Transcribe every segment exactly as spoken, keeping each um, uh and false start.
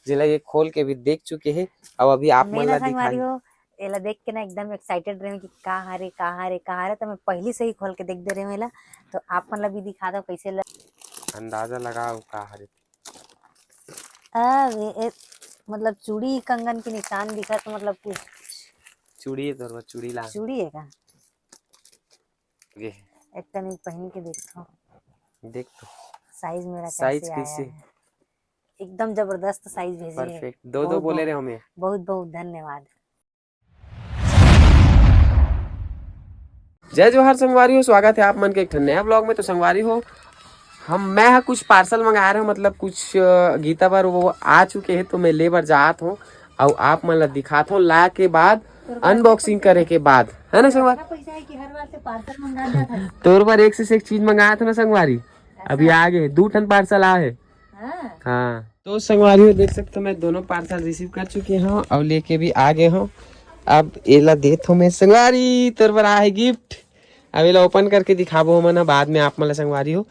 जेला ये खोल के भी देख चुके हे, अउ अभी आप मन ला दिखाई। एला देख के ना एकदम एक्साइटेड रहे कि का हरे, का हरे, का हरे, तो मैं पहले से ही खोल के देख दे रहे हूँ एला। तो आप मन ला भी दिखा दो कैसे ल... अंदाजा लगाओ का हरे। अरे ए, मतलब चूड़ी कंगन के निशान दिखा तो मतलब कुछ चूड़ी है तोर चूड़ी ला। चूड़ी है का? ये एक कनी पहन के देखो। देख तो साइज मेरा साइज कैसे कैसे? आया है। एकदम जबरदस्त साइज भेजे है। परफेक्ट। दो दो बोले रहे हमें। बहुत बहुत धन्यवाद। जय जोहार संगवारी हो, स्वागत है आप मन के एक ठन नया ब्लॉग में। तो संगवारी हो, हम मैं हा कुछ पार्सल मंगाए रहे हूँ, मतलब कुछ अ, गीता बर वो आ चुके हैं, तो मैं ले बर जात हूँ। अउ आप मन ला दिखात हूँ ला के बाद, अनबॉक्सिंग करे के बाद, है ना संगवारी? पैसा है कि हर बार से पार्सल मंगा जाता है। तोर बर एक से एक चीज मंगाए थे ना संगवारी, अभी आ गए, दू ठन पार्सल आ है। हाँ। हाँ, तो संगवारी हो देख सकते हो, मैं दोनों पार्सल रिसीव कर चुके हूँ अउ लेके भी आ गए हूँ। अब एला देत हूँ मैं संगवारी, तोर बर आहे गिफ्ट। अब एला ओपन करके दिखाबो हमन ह बाद में आप मन ला संगवारी हो,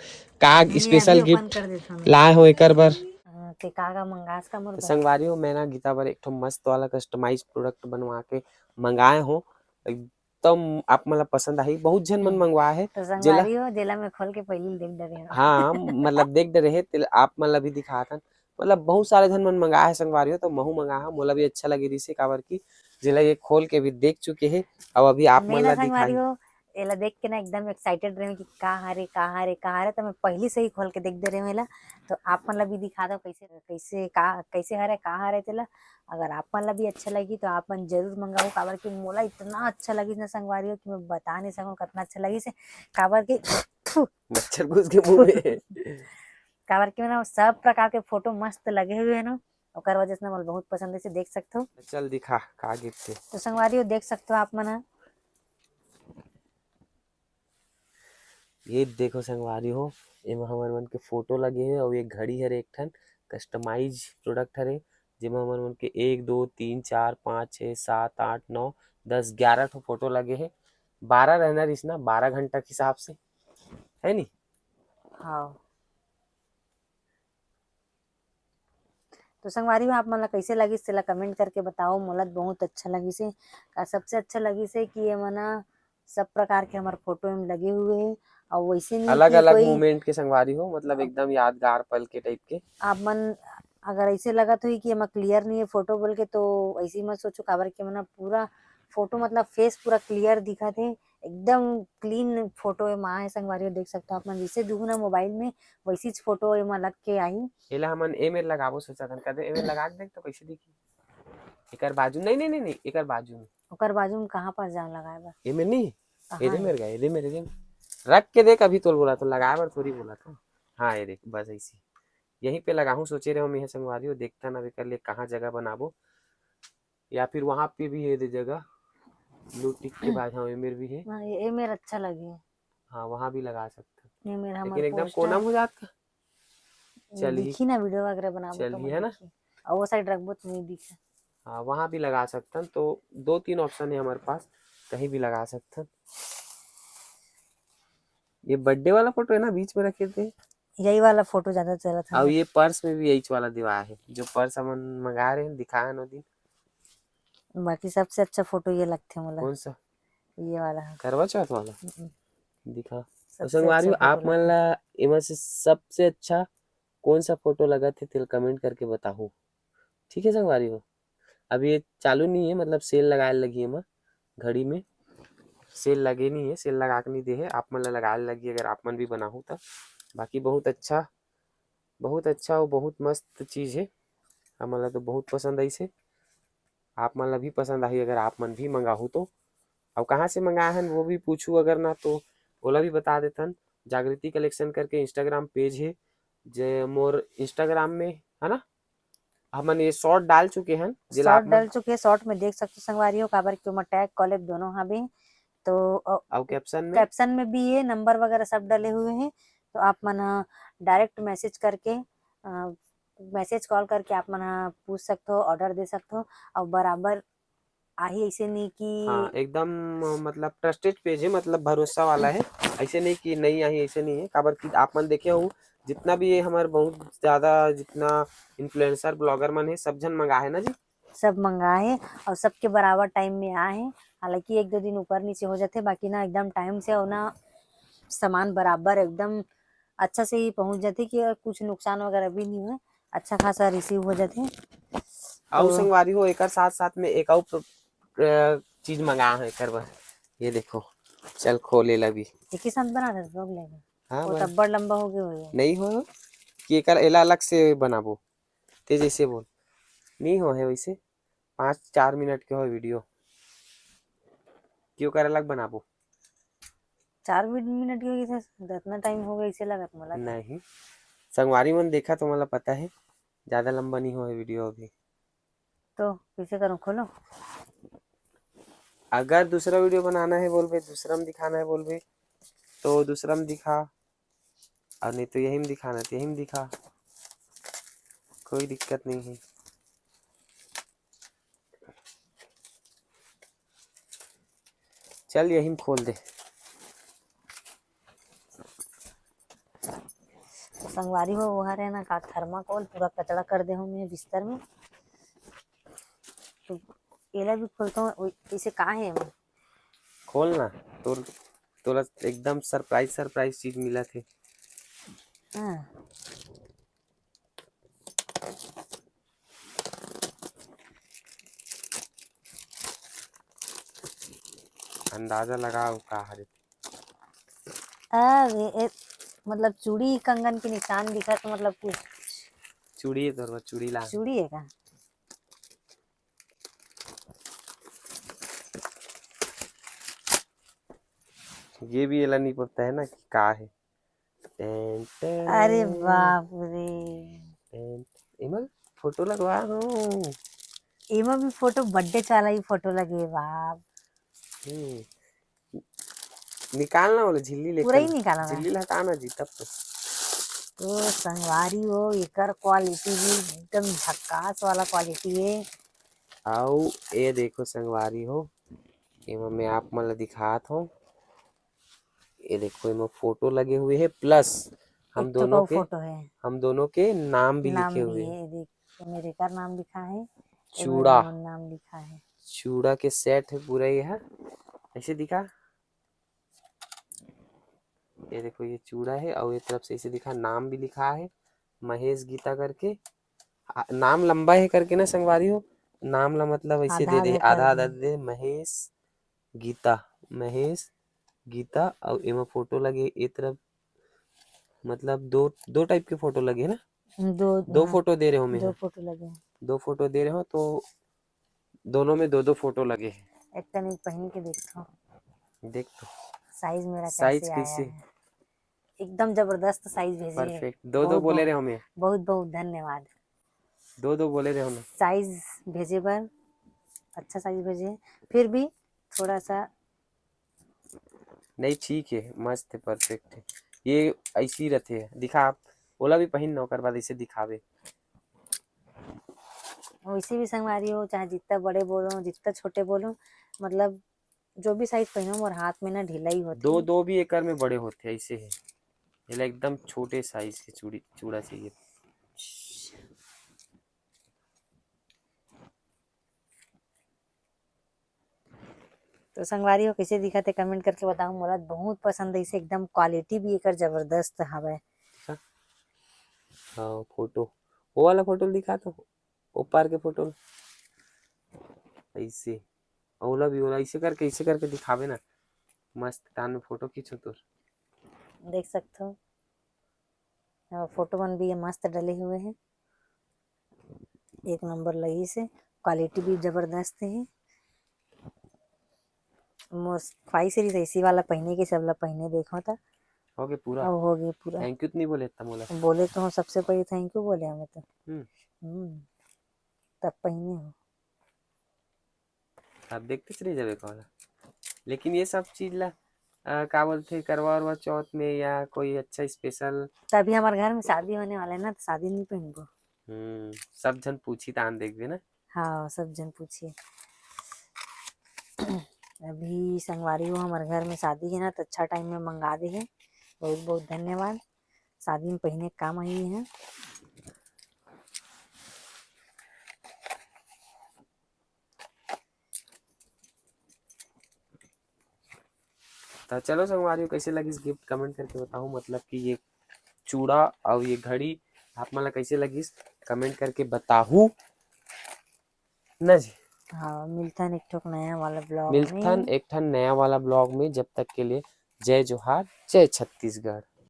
का स्पेशल गिफ्ट कर देता हूँ। लाए हो एकर बर। हाँ, ते का का मंगास का मोर तो बर? संगवारी हो, मैं ना गीता बर एक ठो मस्त वाला कस्टमाइज प्रोडक्ट बनवा के मंगाए हूँ। एकदम आप मन ला पसंद आही। बहुत झन मन मंगवाए है तो जेला संगवारी हो, जेला मैं खोल के पहले ही देख डरे हूँ। हाँ, मतलब देख डरे है, तेला आप मन ला भी दिखात हन। मतलब बहुत सारे झन मन मंगाए है संगवारी हो, तो महू मंगाए हूँ, मोला भी अच्छा लगे रिहिसे, काबर कि जेला ये खोल के भी देख चुके है, अब अभी आप मन मैं ला ना संगवारी दिखाई। हो, एला देख के ना एकदम एक्साइटेड रहे कि का हरे, का हरे, का हरे, तो मैं पहले से ही खोल के देख दे रहे हूँ एला। तो आप मन ला भी दिखा दो कैसे, कैसे का, कैसे हरे, का हरे तेला। अगर आप मन ला भी अच्छा लगी तो आप मन जरूर मंगाओ, काबर कि मोला इतना अच्छा लगिस ना संगवारी हो कि मैं बता नहीं सकूँ कितना अच्छा लगिस हे, काबर कि मच्छर घुस के मुंह में। काबर कि ना सब प्रकार के फोटो मस्त लगे हुए है ना, ओकर वजह से ना मोला बहुत पसंद है, से देख सकते हो। चल दिखा का गिफ्ट है। तो संगवारी हो देख सकते हो आप मन ह। ये देखो संगवारी हो, एमा हमर मन के फोटो लगे हे अउ एक घड़ी हरे, एक ठन कस्टमाइज प्रोडक्ट हरे, जेमा हमर मन के एक, दो, तीन, चार, पाँच, छः, सात, आठ, नौ, दस, ग्यारह ठो फोटो लगे हे। बारह रहना रिहिस ना, बारह घंटा के हिसाब से, है नी? हाँ। तो संगवारी हो, आप मन ला कैसे लगिस, तेला कमेंट करके बताओ। मोला तो बहुत अच्छा लगिस हे। का सबसे अच्छा लगिस हे कि ये मना सब प्रकार के हमर फोटो में लगे हुए हे, और वैसे नहीं कि अलग-अलग कोई मोमेंट के संगवारी हो, मतलब एकदम यादगार पल के टाइप के। आप मन अगर ऐसे लगत होई कि एमा क्लियर नहीं है फोटो बोल के, तो ऐसे ही मत सोचो, काबर के मना पूरा फोटो, मतलब फेस पूरा क्लियर दिखत हे, एकदम क्लीन फोटो एमा आए संगवारी हो। देख सकते हो आप मन, जैसे दुहू ना मोबाइल में वैसी च फोटो एमा लग के आही। एला हमन ए मेर लगाबो सोचत हन, कदे ए मेर लगा के देख तो कैसे दिखी। एकर बाजू, नहीं, नहीं, नहीं, नहीं, एकर बाजू में। ओकर बाजू में कहाँ पास जाओ लगाए बर? ए मेर नहीं, कहाँ एदे है? मेर गा, एदे मेर, एदे मेर। रख के देख, अभी तोल बोला तो लगाए बर थोड़ी बोला था। हाँ, ये देख, बस ऐसी यहीं पे लगाहूँ सोचे रहे हम, यह संगवारी हो, देखता ना एकर लिए कहाँ जगह बनाबो, या फिर वहाँ पे भी ये दे जगह ब्लू टिक के बाद। हाँ, ए मेर भी है। हाँ, ये, ये मेर अच्छा लगे। हाँ, वहाँ भी लगा सकते हैं, ये मेर हमर लेकिन एकदम पोस्टर। कोना में हो जात का। ये चलिए। दिखी ना वीडियो वगैरह बनाबो तो चलिए, मन है ना? दिखी। और वो साइड रखबो तो नहीं दिखे। हाँ, वहाँ भी लगा सकते हैं। तो दो तीन ऑप्शन है हमारे पास, कहीं भी लगा सकते हैं। ये बर्थडे वाला फोटो है ना, बीच में रखे थे। यही वाला फोटो ज्यादा चलत और है। ये पर्स में भी यही वाला दिवा है, जो पर्स हमन मंगा रहे हैं, दिखाया ना दिन। बाकी सबसे अच्छा फोटो ये लगथे मोला। कौन सा? ये वाला है। करवा चौथ वाला? हम्म। दिखा। तो सबसे संगवारी हो, अच्छा आप फोटो मन लगथे। ला एमा से सबसे अच्छा कौन सा फोटो लगा थे, तेल कमेंट करके बताओ, ठीक है संगवारी हो? अब ये चालू नहीं है, मतलब सेल लगाए लगी एमा, घड़ी में सेल लगे नहीं है, सेल लगा के नहीं दे है, आप मन ला लगाए लगी, अगर आप मन भी बनाहू तो। बाकी बहुत अच्छा, बहुत अच्छा और बहुत मस्त चीज है, हमन ला तो बहुत पसंद आइस हे। आप मन ला भी पसंद आही अगर आप मन भी मंगाहू तो। अब कहाँ से मंगाए हन वो भी पूछू अगर ना, तो ओला भी बता देथन। जागृति कलेक्शन करके इंस्टाग्राम पेज है, जे मोर इंस्टाग्राम में है ना, हमन ये शॉर्ट डाल चुके हैं, जेला आप शॉर्ट मन डाल चुके हैं, शॉर्ट में देख सकते हो संगवारी हो, काबर कि ओमा टैग कोलैब दोनों हवे। तो अ, और कैप्शन में कैप्शन में भी ये नंबर वगैरह सब डले हुए हैं, तो आप मन डायरेक्ट मैसेज करके, मैसेज कॉल करके आप मन ह पूछ सकते हो, ऑर्डर दे सकते हो, और बराबर आही। ऐसे नहीं कि हाँ, एकदम मतलब ट्रस्टेड पेज है, मतलब भरोसा वाला है। ऐसे नहीं कि नहीं आही, ऐसे नहीं है, काबर कि आप मन देखे हो जितना भी ये हमर बहुत ज्यादा जितना इन्फ्लुएंसर ब्लॉगर मन हे, सब झन मंगा हे ना जी? सब मंगा हे और सबके बराबर टाइम में आए हे। हालांकि एक दो दिन ऊपर नीचे हो जाथे, बाकी ना एकदम टाइम से और ना सामान बराबर एकदम अच्छा से ही पहुंच जाथे कि कुछ नुकसान वगैरह भी नहीं होय, अच्छा खासा रिसीव हो जाथे। अउ तो संगवारी हो, एकर साथ साथ में एक अउ प्र-, अ, चीज मंगा हे एकर बर। ये देखो, चल खोले ला भी। एक ही साथ बना दे, रोक लेगा। हाँ, वो तो बना। अब्बड़ लंबा हो गया होगा। नहीं हो कि एकर एला अलग से बनाबो। ते जैसे बोल, नहीं हो है वैसे। पाँच चार मिनट के हो वीडियो, कि ओकर अलग बनाबो। चार मिनट के होगी सर, इतना टाइम हो गया इसे लगत मोला तो। नहीं, संगवारी मन देखा तो मोला पता है, ज्यादा लंबा नहीं हो है वीडियो अभी। तो कैसे करूँ, खोलो? अगर दूसरा वीडियो बनाना है बोलबे, दूसरा में दिखाना है बोलबे, तो दूसरा में दिखा, और नहीं तो यही में दिखाना है तो यही में दिखा, कोई दिक्कत नहीं है। चल यही में खोल दे। तो संगवारी हो, वो हरे ना का थर्माकोल पूरा कचड़ा कर दे हूँ मैं बिस्तर में। तो एला भी खोलता हूँ, ओइ-, इसे का है एमा? खोल ना, तोर, तोला एकदम सरप्राइज, सरप्राइज चीज मिला थे। हाँ। अंदाजा लगाओ का हरे। अरे, ए, मतलब चूड़ी कंगन के निशान दिखा तो मतलब कुछ चूड़ी है तोर, चूड़ी ला। चूड़ी है का? ये भी एला नहीं पता है ना कि का है। टेन, टेन, अरे बाप रे। टेन, एमा फोटो लगवा हूँ। एमा भी फोटो, बर्थडे वाला ही फोटो लगे बाप। हम्म। निकालना वाला झिल्ली लेकर। पूरा ही निकालना है। झिल्ली ला हटाना जी, तब तो। तो संगवारी हो, एकर क्वालिटी भी एकदम झक्कास वाला क्वालिटी है। आओ, ये देखो संगवारी हो, एमा मैं आप मन ला दिखात हूँ। ये देखो, एमा फोटो लगे हुए है, प्लस हम एक ठो दोनों के, फोटो है। हम दोनों के नाम भी नाम लिखे भी हुए है, हैं। ये देख, एमे रेकर नाम लिखा है, एमे चूड़ा। रोहन नाम लिखा है। चूड़ा के सेट है पूरा, ये है ऐसे दिखा। ये देखो, ये चूड़ा है और ये तरफ से इसे दिखा, नाम भी लिखा है महेश गीता करके। आ, नाम लंबा है करके ना संगवारी हो, नाम ला मतलब ऐसे दे आधा दे, आधा आधा आधा दे। दे दे, महेश गीता, महेश गीता। और एमा फोटो लगे ए तरफ, मतलब दो, दो टाइप के फोटो लगे है ना। दो, दो हाँ, फोटो दे रहे हो मैं। दो फोटो लगे हैं। दो फोटो दे रहे हो तो दोनों में दो दो फोटो लगे हैं। एक कन एक पहन के देखो। देख तो। साइज मेरा साइज कैसे आया कैसे? है। एकदम जबरदस्त साइज भेजे हैं। परफेक्ट। दो दो बहुत, बोले बहुत, रहे हो मैं। बहुत बहुत धन्यवाद। दो दो बोले रहे हो मैं। साइज भेजे बर, अच्छा साइज भेजे हैं। फिर भी थोड़ा सा नहीं, ठीक है, मस्त है, परफेक्ट है। ये ऐसी रहते हैं, दिखा आप, ओला भी पहन ना, ओकर बाद ऐसे दिखावे। वैसे भी संगवारी हो, चाहे जितना बड़े बोलो, जितना छोटे बोलो, मतलब जो भी साइज पहनो, मोर हाथ में ना ढीला ही होथे। दो, दो भी एकर में बड़े होथे, ऐसे है। एला एकदम छोटे साइज के चूड़ी, चूड़ा चाहिए। तो संगवारी हो, कैसे दिखत हे, कमेंट करके बताओ। मोला बहुत पसंद है इसे, एकदम क्वालिटी भी एकर जबरदस्त हवय। हाँ, फोटो, वो वाला फोटो दिखा तो, ऊपर के फोटो ऐसे, ओला भी, ओला ऐसे करके, ऐसे करके दिखावे ना, मस्त तान में फोटो खींचो तोर। देख सकथो, फोटो मन भी ये मस्त डले हुए हैं। एक नंबर लगी से, क्वालिटी भी जबरदस्त है। मोर ख्वाहिश रहिस ऐसी वाला पहने के, सब ला पहने देखो त। हो गए पूरा। अब हो गए पूरा। थैंक यू तो नहीं बोले इतना मोला। बोले तो हूँ, सबसे पहले थैंक यू बोले हमें तो। हम्म। हम्म। तब पहने हो। आप देखते चले जावे कौन। लेकिन ये सब चीज ला, अ, का बोलते, करवा उरवा चौथ में या कोई अच्छा स्पेशल? तो अभी हमारे घर में शादी होने वाला है ना, तो शादी नहीं पहनबो। हम्म, सब झन पूछी तान देख देना। हाँ, सब झन पूछिए। अभी संगवारी हो, हमारे घर में शादी है ना, तो अच्छा टाइम में मंगा दे है। बहुत बहुत धन्यवाद। शादी में पहिने काम आही है। तो चलो संगवारी हो, कैसे लगिस गिफ्ट, कमेंट करके बताहू। मतलब कि ये चूड़ा और ये घड़ी आप मन ला कैसे लगिस, कमेंट करके बताहू ना जी। हाँ, मिलथन एक ठोक नया वाला ब्लॉग मिलथन में। एक ठन नया वाला ब्लॉग में। जब तक के लिए जय जोहार, जय छत्तीसगढ़।